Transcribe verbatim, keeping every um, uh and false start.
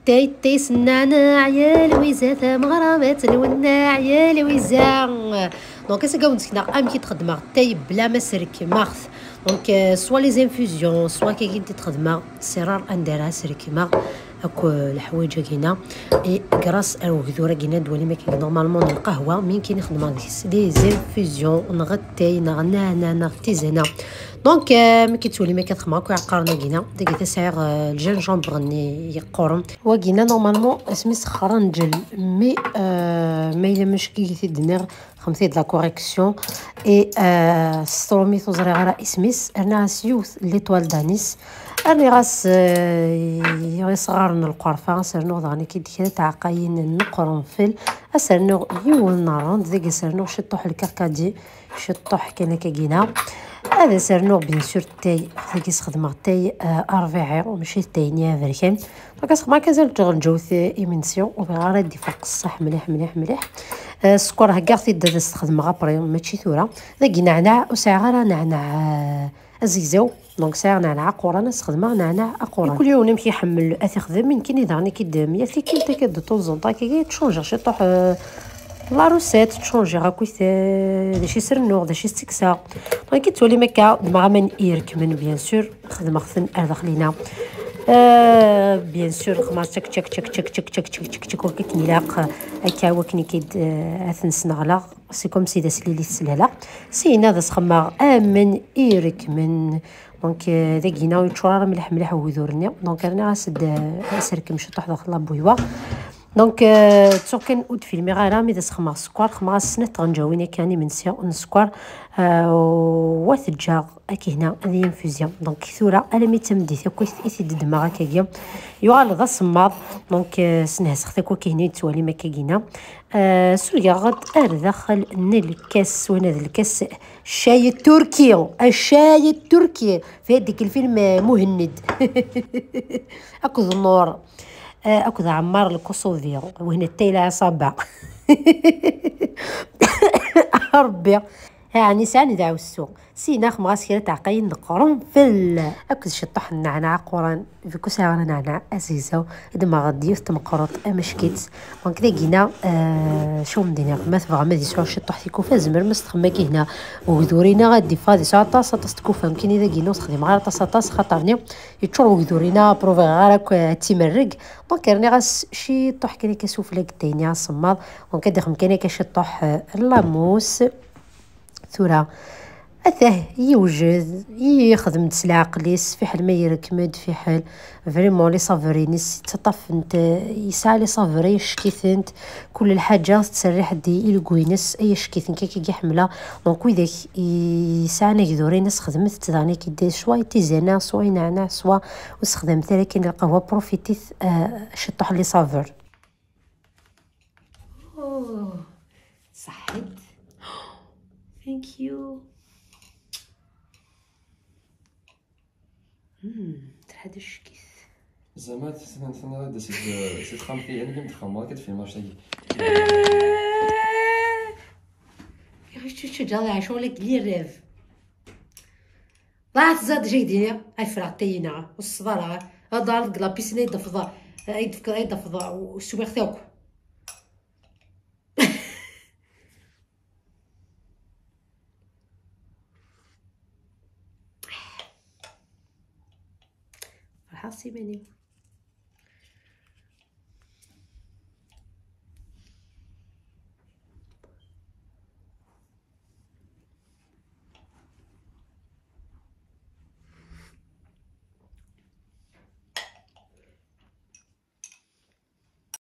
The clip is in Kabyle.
Tay tay sennaneɣ ya Lwiza, tameɣra ma tnwennaɣ ya Lwiza. Donc ass-agi ad wen-d-sekneɣ amek i d-xeddmeɣ tay bla ma srekmeɣ-t. Donc euh, soit les infusions, soit kagi i d-xeddmeɣ sirar anda ara srekmeɣ akk leḥwayeǧ-agi-na. Et grâce ar ugdur-agi-na d-walim akken normalement n lqahwa, mi nekkini xeddmeɣ deg-s des infusions neɣ atay neɣ nneɛna neɣ tizana. Donc euh, mi k-ttwalim akka txedmeɣ akk iɛeqqaren-agi-na, dagi ta sɛiɣ euh, le gingembre-nni yeqquren. Wagi-na normalement asmi s xranǧel, mais euh, ma yella mac kigi t-id-nniɣ, xemt-id la correction. Et euh, s trumit ur ẓriɣ ara isem-is, rniɣ-as yiwet l'étoile d'anis, rniɣ-as euh, isɣaren n lqerfa, as rnuɣ daɣen akid kra tɛeqqayin n qrenfel, as rnuɣ yiwen n rrand, dagi as rnuɣ ciṭṭuḥ lkarkadi, ciṭṭuḥ kan akkagina. Ad as rnuɣ bien sûr tay, dagi sxedmeɣ tay euh, arbiɛi, mačči d tay-nni aberkan. Donc ad sxedmeɣ akka azal n tɣenǧawt imensi, ur bɣiɣ ara ad d-ifeq ṣṣeḥ mliḥ mliḥ mliḥ. Euh, sskeṛ heggaɣ-t-id ad as-t-xedmeɣ après, mačči tura. Dagi neɛneɛ, ur sɛiɣ ara neɛneɛ euh, azegzaw. Donc sɛiɣ neɛneɛ aquran, ad s-xedmeɣ neɛneɛ aquran. Kul yiwen amek iḥemmel ad t-ixdem, nekkini daɣen akka d-, yal tikkelt akka d temps en temps akka tchangeɣ ciṭuḥ euh, la recette, tchangeɣ akkit euh, d acu i s-rennuɣ, d acu i s-ttekkseɣ. Donc i tettwalim akka ddmeɣ aman irekmen bien sûr, xedmeɣ-ten ar daxel-ina. Euh, bien sûr xedmeɣ tchak tchak tchak tchak tchak tchak tchak tchak wakken ilaq, akka wakken i k-id euh, ad ten-sneɣleɣ. C'est comme si d aslili s slala. Syin ad as-xedmeɣ aman irekmen. Donc euh, dagina ur yeččur ara mliḥ mliḥ ugdur-nni. Donc rniɣ-as-d euh, aserkem ciṭuḥ daxel la bouilloire. Donc euh, ttuɣ kan ur d-filmiɣ ara mi d as-xedmeɣ sskeṛ, xedmeɣ-as snat tɣenǧawin akka n imensi n sskeṛ euh, wa teǧǧaɣ akka hna ad iyi-infuzya. Donc tura alammi d tameddit akkit i t-id-ddmeɣ akkagi, yuɣal d asemmaḍ. Donc euh, snehseɣ-t akk akka hna i d-tettwalim akkagina. Euh, surgeɣ-t ar daxel n lkas, wina d lkas ccay turki, ccay turki, في هذيك الفيلم مهند. Akked Nor, euh, akked Ɛemmar Lkuṣubi, wina d tayla Ɛṣaba. Rebbi. Ɛni sɛan dɛewsu. Syin xedmeɣ-as kra tɛeqqayin n qrenfel akked ciṭṭuḥ n nneɛneɛ aquran, vu que sɛiɣ ara nneɛneɛ azegzaw, ddmeɣ-d yiwet tmeqrut amack-itt. Donc dagina euh, acu m-d-iniɣ, ma tebɣam ad yesɛu ciṭṭuḥ tikufa, tzemrem ad s-txedmem akka hna ugdur-ina ad d-iffeɣ ad yesɛu aṭas aṭas tikufa. Nekkini dagina ur s-xdimeɣ ara aṭas aṭas, xaṭer-nni yeččur ugdur-ina, pruviɣ ara akk ad tt-imerreg. Donc rniɣ-as ciṭṭuḥ kan akka sufella deg tayni asemmaḍ. Donc ad ixdem kan akka ciṭṭuḥ euh, la mousse. Tura atah yewjed, yexdem-d s leɛqel-is, fiḥel ma irekm-d, fiḥel vraiment les saveurs-ines ttaṭṭafen-t, yesɛa les saveurs ay acek-itent, kul lḥaǧa tettserriḥ-d i lgu-ines ay acek-iten, kaki i ḥemmleɣ. Donc widak yesɛan agdur-ines xedmet-t daɣen akka, soit i tizana, soit i nneɛneɛ, soit ur sexdamet ara kan lqahwa, profitit euh, ciṭṭuḥ les saveurs. Oh, صحيت. Thank you. Hmm, terḥa-d acek-it. Zama tessneḍ tennad-d seg seg texxamt-ihin mi d-txemmeḍ akka tfilmact-agi. Iɣ teččeǧǧaḍ ccɣel-agi li rrab. Ḍaɛet ẓad jagdini, ay ffreɣ tayina, ur ṣṣeḍ ara. Ad ḍareḍ deg la piscine ay d-tafeḍ, ay d-tafeḍ, ay d-tafeḍ, u swiɣ-t akk. Ferḥeɣ s iman-iw.